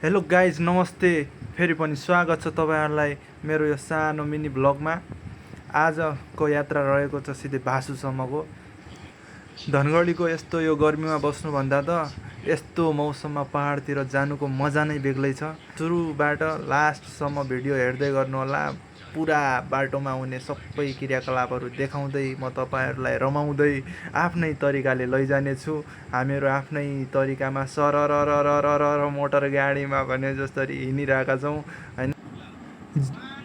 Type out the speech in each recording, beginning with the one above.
Hello guys नमस्ते। फेरि पनि स्वागत छ तपाईँहरूलाई मेरो यो सानो मिनी भ्लगमा। आजको यात्रा रहेको छ सिधै भासुसम्मको। धनगढीको यस्तो यो गर्मीमा बस्नुभन्दा त यस्तो मौसममा पहाडतिर जानुको मजा नै बेग्लै छ। सुरुबाट लास्टसम्म भिडियो हेर्दै गर्नुहोला। पुरा बाटोमा हुने सबै क्रियाकलापहरू देखाउँदै म तपाईँहरूलाई रमाउँदै आफ्नै तरिकाले लैजानेछु। हामीहरू आफ्नै तरिकामा सरररररर मोटर गाडीमा भने जसरी हिँडिरहेका छौँ होइन।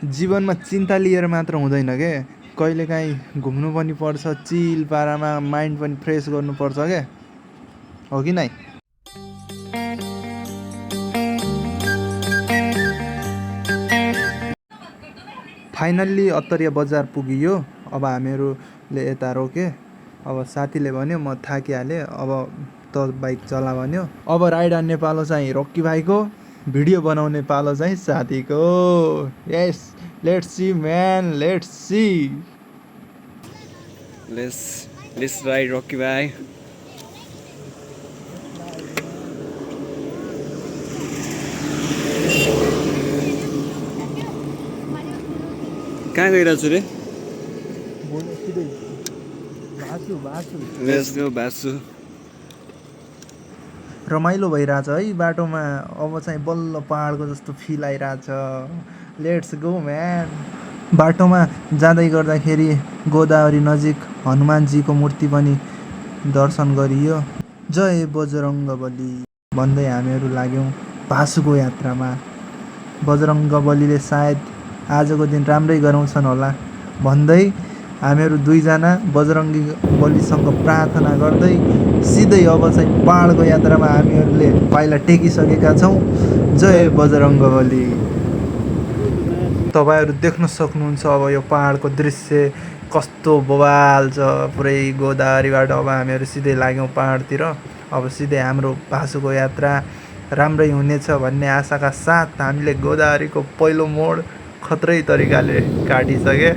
जीवनमा चिन्ता लिएर मात्र हुँदैन के, कहिलेकाहीँ घुम्नु पनि पर्छ, चिल पारामा माइन्ड पनि फ्रेस गर्नुपर्छ के, हो कि नै? फाइनल्ली अत्तरिया बजार पुगियो। अब हामीहरूले यता रोके। अब साथीले भन्यो म थाकिहालेँ, अब त बाइक चला भन्यो। अब राइड हान्ने पालो चाहिँ रक्की भाइको, भिडियो बनाउने पालो चाहिँ साथीको। Yes, let's see man, let's see. Let's ride Rocky भाइ। कहाँ गइरहेको छु रे? लेट्स गो भासु। रमाइलो भइरहेछ है बाटोमा। अब चाहिँ बल्ल पहाडको जस्तो फिल आइरहेछ। Let's go man. बाटोमा जाँदै गर्दाखेरि गोदावरी नजिक हनुमानजीको मूर्ति पनि दर्शन गरियो। जय बजरङ्गबली भन्दै हामीहरू लाग्यौँ भासुको यात्रामा। बजरङ्गबलीले सायद आजको दिन राम्रै गराउँछन् होला भन्दै हामीहरू दुईजना बजरङ्गी बलीसँग प्रार्थना गर्दै सिधै अब चाहिँ पहाडको यात्रामा हामीहरूले पाइला टेकिसकेका छौँ। जय बजरङ्गबली। तपाईँहरू देख्न सक्नुहुन्छ अब यो पहाडको दृश्य कस्तो बवाल छ। पुरै गोदावरीबाट अब हामीहरू सिधै लाग्यौँ पहाडतिर। अब सिधै हाम्रो भासुको यात्रा राम्रै हुनेछ भन्ने आशाका साथ हामीले गोदावरीको पहिलो मोड खत्रै तरिकाले काटिसके।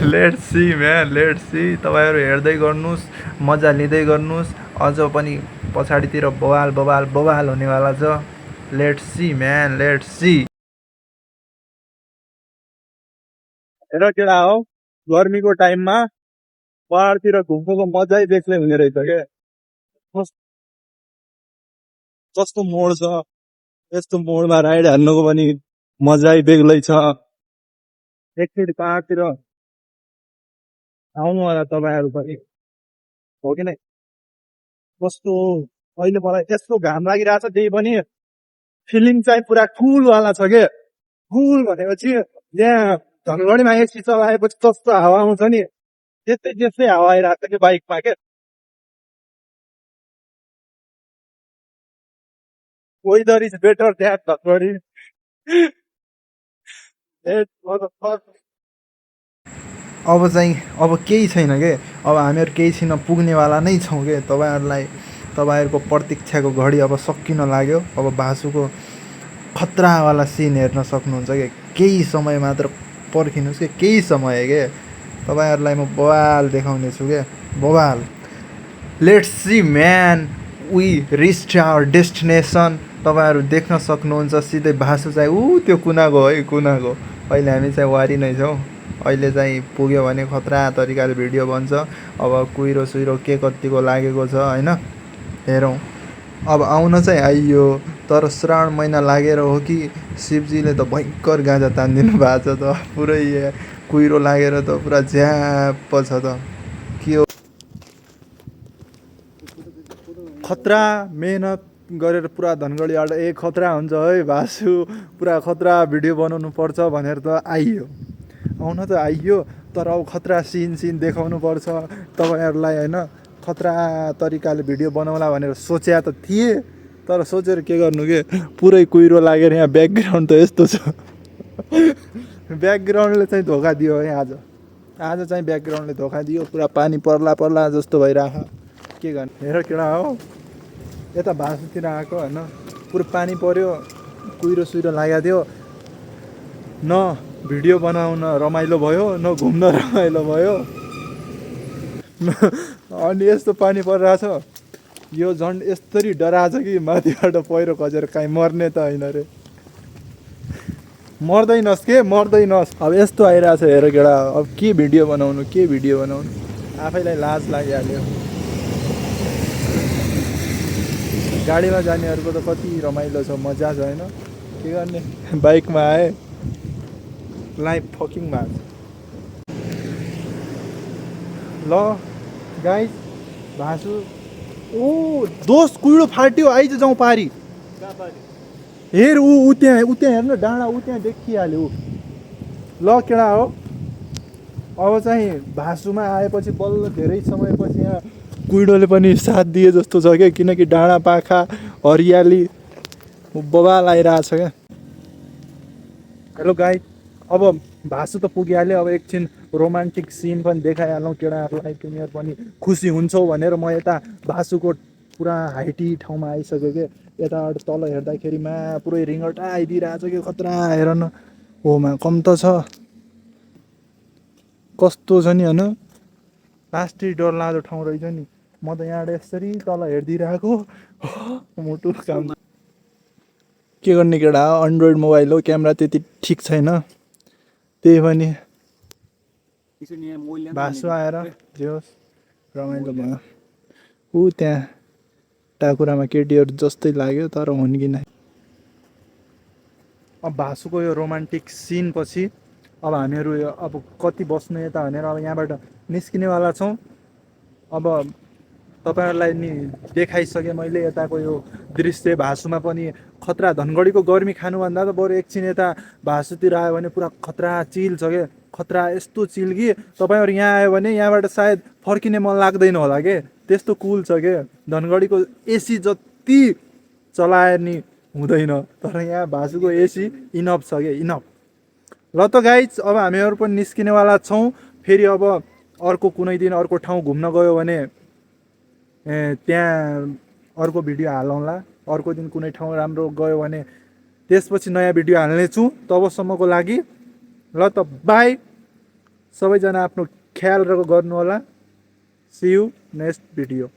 Let's see man, let's see. तपाईँहरू हेर्दै गर्नुहोस्, मजा लिँदै गर्नुहोस्। अझ पनि पछाडितिर बवाल बवाल बवाल हुनेवाला छ। Let's see man, let's C. हेर केटा हो, गर्मीको टाइममा पहाडतिर घुम्नुको मजै बेग्लै हुने रहेछ क्या। कस्तो मोड छ, यस्तो मोडमा राइड हान्नुको पनि मजै बेग्लै छ। एकचोटि पहाडतिर आउनु होला तपाईँहरू पनि, हो कि नै? कस्तो अहिले मलाई यस्तो घाम लागिरहेछ, त्यही पनि फिलिङ चाहिँ पुरा कुलवाला छ के। कुल भनेपछि यहाँ धनगढीमा एसी चलाएपछि कस्तो हावा आउँछ नि, त्यस्तै त्यस्तै हावा आइरहेको छ कि बाइकमा के। Weather is better that Dhangadhi. अब चाहिँ अब केही छैन के। अब हामीहरू केही छैन, पुग्नेवाला नै छौँ के। तपाईँहरूको प्रतीक्षाको घडी अब सकिन लाग्यो। अब भासुको खतरावाला सिन हेर्न सक्नुहुन्छ के। केही समय मात्र पर्खिनुहोस् के, केही समय के। तपाईँहरूलाई म बवाल देखाउने छु के, बवाल। Let's see man, we reached our destination. तपाईँहरू देख्न सक्नुहुन्छ सिधै भासु चाहिँ त्यो कुनाको है, कुनाको। अहिले हामी चाहिँ वारी नै छौँ। अहिले चाहिँ पुग्यो भने खतरा तरिकाले भिडियो बन्छ। अब कुहिरो सुइरो के कतिको लागेको छ होइन, हेरौँ। अब आउन चाहिँ आइयो, तर श्रावण महिना लागेर हो कि शिवजीले त भयङ्कर गाँजा तानिदिनु भएको छ त। पुरै कुहिरो लागेर त पुरा झ्याप छ त के हो। खतरा मेहनत गरेर पुरा धनगढीबाट खतरा हुन्छ है भासु, पुरा खतरा भिडियो बनाउनु पर्छ भनेर त आइयो, आउन त आइयो। तर अब खतरा सिन देखाउनु पर्छ तपाईँहरूलाई होइन। खतरा तरिकाले भिडियो बनाउला भनेर सोच्या त थिएँ, तर सोचेर के गर्नु के, पुरै कुहिरो लागेर यहाँ ब्याकग्राउन्ड त यस्तो छ। ब्याकग्राउन्डले चाहिँ धोका दियो है आज। आज चाहिँ ब्याकग्राउन्डले धोका दियो। पुरा पानी पर्ला जस्तो भइरहेछ, के गर्ने। हेर केटा हो, यता भासुतिर आएको होइन, पुरा पानी पर्यो, कुहिरो सुहिरो लागेको थियो। न भिडियो बनाउन रमाइलो भयो, न घुम्न रमाइलो भयो। अनि यस्तो पानी परिरहेछ, यो झन् यस्तरी डराछ कि माथिबाट पहिरो खसेर काहीँ मर्ने त होइन रे मर्दैनस् के मर्दैनस् अब यस्तो आइरहेछ हेर केटा अब के भिडियो बनाउनु आफैलाई लाज लागिहाल्यो गाडीमा जानेहरूको त कति रमाइलो छ मजा छ होइन के गर्ने बाइकमा आए लाइफ फकिङ भएको ल गाइस भासु ओ दोस्त कुइडो फाट्यो आइज जाउँ पारी हेर ऊ त्यहाँ हेर्नु डाँडा ऊ त्यहाँ देखिहाल्यो ल केडा हो अब चाहिँ भासुमा आएपछि बल्ल धेरै समयपछि यहाँ कुइडोले पनि साथ दिए जस्तो छ क्या किनकि डाँडा पाखा हरियाली बबाल आइरहेछ क्या हेलो गाइस अब भासु त पुगिहाल्यो अब एकछिन रोमान्टिक सिन पनि देखाइहालौँ केटाहरूलाई तिमीहरू पनि खुसी हुन्छौ भनेर म यता भासुको पुरा हाइटी ठाउँमा आइसक्यो क्या यताबाट तल हेर्दाखेरिमा पुरै रिङ्गटा आइदिइरहेछ कि खतरा हेर न होमा कम त छ कस्तो छ नि होइन लास्टै डरलाग्दो ठाउँ रहेछ नि म त यहाँबाट यसरी तल हेरिदिइरहेको मुटु काम के गर्ने केटा एन्ड्रोइड मोबाइल हो क्यामेरा त्यति ठिक छैन त्यही पनि भासु आएर जे होस् रमाइलो भयो ऊ त्यहाँ टाकुरामा केटीहरू जस्तै लाग्यो तर हुन् कि नै अब भासुको यो रोमान्टिक सिन पछि अब हामीहरू यो अब कति बस्नु यता भनेर अब यहाँबाट निस्किनेवाला छौँ अब तपाईँहरूलाई नि देखाइसकेँ मैले यताको यो दृश्य भासुमा पनि खतरा धनगढीको गर्मी खानुभन्दा त बरु एकछिन यता भासुतिर आयो भने पुरा खतरा चिल छ क्या खतरा यस्तो चिल कि तपाईँहरू यहाँ आयो भने यहाँबाट सायद फर्किने मन लाग्दैन होला के त्यस्तो कुल छ के धनगढीको एसी जति चलाए नि हुँदैन तर यहाँ भासुको एसी इनफ छ क्या इनफ ल त गाइज अब हामीहरू पनि निस्किनेवाला छौँ फेरि अब अर्को कुनै दिन अर्को ठाउँ घुम्न गयो भने त्यहाँ अर्को भिडियो हालौँला अर्को दिन कुनै ठाउँ राम्रो गयो भने त्यसपछि नयाँ भिडियो हाल्नेछु तबसम्मको लागि ल त बाई सबैजना आफ्नो ख्याल गर्नु होला सी यू नेक्स्ट भिडियो